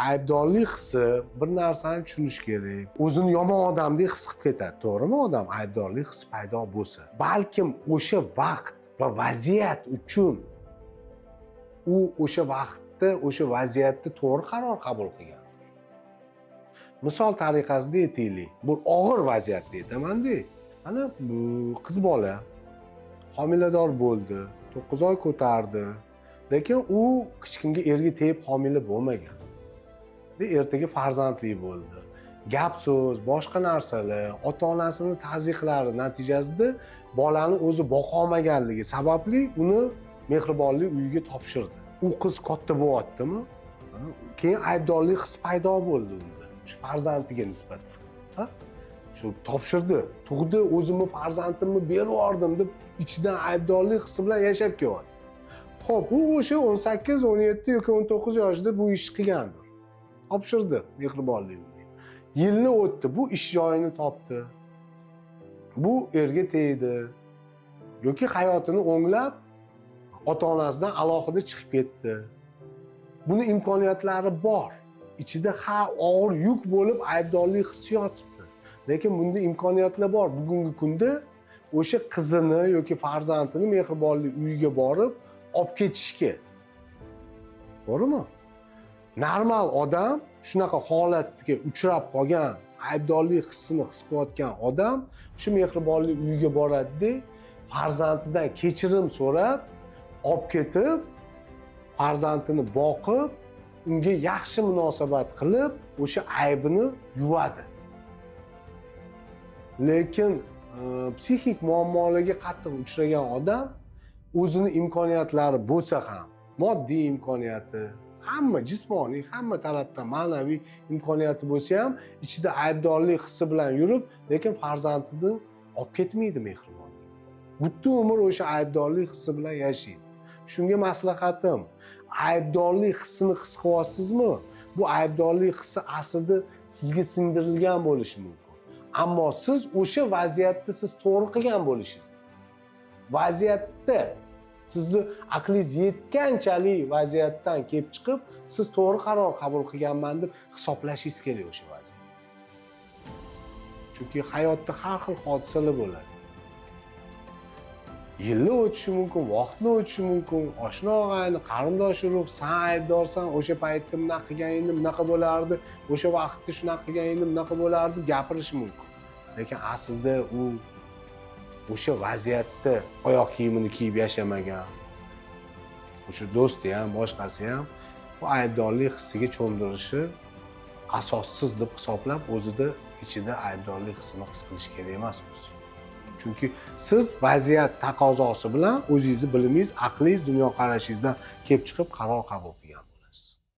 Aybdorlik hissi, bir narsani tushunish kerak. O'zini yomon odamdek his qilib ketadi, to'g'rimi? Odam aybdorlik hissi paydo bo'lsa, balkim o'sha vaqt va vaziyat uchun u o'sha vaqtda, o'sha vaziyatda to'g'ri qaror qabul qilgan. Misol tariqasida aytaylik, bu og'ir vaziyatda aytamanda, mana bu qiz bola homilador bo'ldi, 9 oy ko'tardi, lekin u hech kimga, erga tegib homila bo'lmagan. Ertaga farzandli bo'ldi. Gap so'z, boshqa narsalar, ota onasini tazyiqlari natijasida bolani o'zi boqolmaganligi sababli uni mehribonlik uyiga topshirdi. U qiz katta bo'lyaptimi, keyin aybdorlik his paydo bo'ldi unda shu farzandiga nisbatan. Ha, shu topshirdi, tug'di, o'zimni farzandimni berib yubordim deb ichidan aybdorlik hissi bilan yashab kelyapti. Ho'p, u o'sha 18, 17 yoki 19 yoshida bu ishni qilgandir, topshirdi mehribonlik uyiga. Yillar o'tdi, bu ish joyini topdi, bu erga tegdi yoki hayotini o'nglab, ota onasidan alohida chiqib ketdi. Buni imkoniyatlari bor. Ichida ha, og'ir yuk bo'lib aybdorlik hissi yotibdi, lekin bunda imkoniyatlar bor. Bugungi kunda o'sha qizini yoki farzandini mehribonlik uyiga borib olib ketishga, to'g'rimi? Normal odam, shunaqa holatga uchrab qolgan, aybdorlik hissini his qilayotgan odam shu mehribonlik uyiga boradida, farzandidan kechirim so'rab, olib ketib, farzandini boqib, unga yaxshi munosabat qilib, o'sha aybini yuvadi. Lekin psixik muammolarga qattiq uchragan odam o'zini imkoniyatlari bo'lsa ham, moddiy imkoniyati, hamma jismoniy, hamma tarafdan ma'naviy imkoniyati bo'lsa ham, ichida aybdorlik hissi bilan yurib, lekin farzandini olib ketmaydi mehribonlik. Butun umr o'sha aybdorlik hissi bilan yashaydi. Shunga maslahatim, aybdorlik hissini his qilyapsizmi, bu aybdorlik hissi aslida sizga singdirilgan bo'lishi mumkin, ammo siz o'sha vaziyatda siz to'g'ri qilgan bo'lishingiz mumkin. Vaziyatda sizni aqlingiz yetganchalik vaziyatdan kelib chiqib, siz to'g'ri qaror qabul qilganman deb hisoblashingiz kerak o'sha vaziyat. Chunki hayotda har xil hodisalar bo'ladi, yillar o'tishi mumkin, vaqtlar o'tishi mumkin. Oshna, og'ayni, qarindosh urug' "San aybdorsan, o'sha paytda bunaqa qilganingda bunaqa bo'lardi, o'sha vaqtda shunaqa qilganingda bunaqa bo'lardi" deb gapirishi mumkin. Lekin aslida u o'sha vaziyatda oyoq kiyimini kiyib yashamagan. O'sha do'sti ham, boshqasi ham bu aybdorlik hissiga cho'mdirishi asossiz deb hisoblab, o'zida ichida aybdorlik hissini his qilish kerak emas o'zi. Chunki siz vaziyat taqozosi bilan o'zingizni bilimingiz, aqlingiz, dunyoqarashingizdan kelib chiqib qaror qabul qilgan.